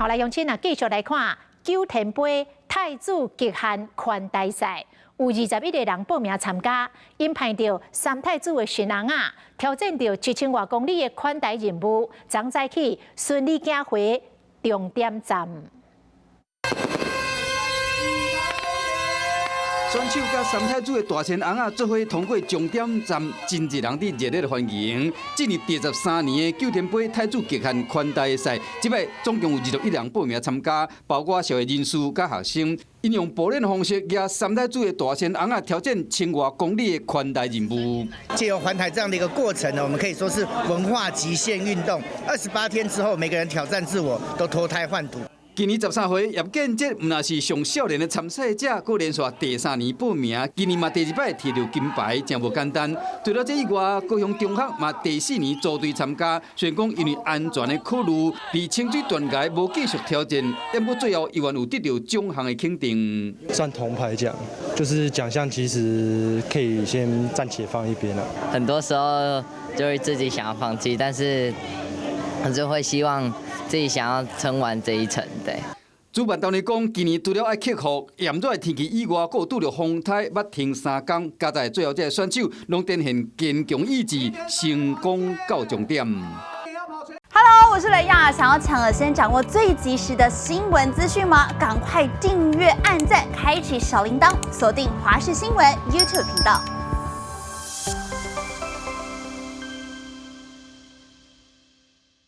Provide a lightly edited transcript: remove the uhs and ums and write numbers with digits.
好來，鄉親啊，繼續來看九天杯太子極限環台賽，有21個人報名參加，𪜶攀著三太子的神尪仔，挑戰著1000外公里的環台任務，昨早起順利行回終點站。選手佮三太子的大仙尪仔做伙通過終點站，真濟人佇熱烈歡迎。進入第13年的九天杯太子極限環台賽，這擺總共有21人報名參加，包括社會人士佮學生。𪜶用步練的方式，舉三太子的大仙尪仔挑戰千外公里的環台任務。借由環台這樣的一個過程呢，我們可以說是文化極限運動。28天之後，每個人挑戰自我，都脫胎換骨。今年13歲，葉建哲毋但是上少年的參賽者，閣連續第三年報名，今年嘛第二擺摕著金牌，真無簡單。除了這以外，高雄中學嘛第四年組隊參加，雖然講因為安全的考慮，佇清水斷崖無繼續挑戰，不過最後猶原有得著獎項的肯定。算銅牌獎，就是獎項其實可以先暫且放一邊啦。很多時候就會自己想要放棄，但是還是會希望自己想要撐完這一程，對。主辦單位講，今年除了愛克服炎熱的天氣以外，閣有拄著風颱，捌停3工，佳哉最後這个選手攏展現堅強意志，成功到終點。 Hello，我是雷亞，想要搶先掌握最及時的新聞資訊嗎？趕快訂閱、按讚、開啟小鈴鐺，鎖定華視新聞 YouTube 頻道。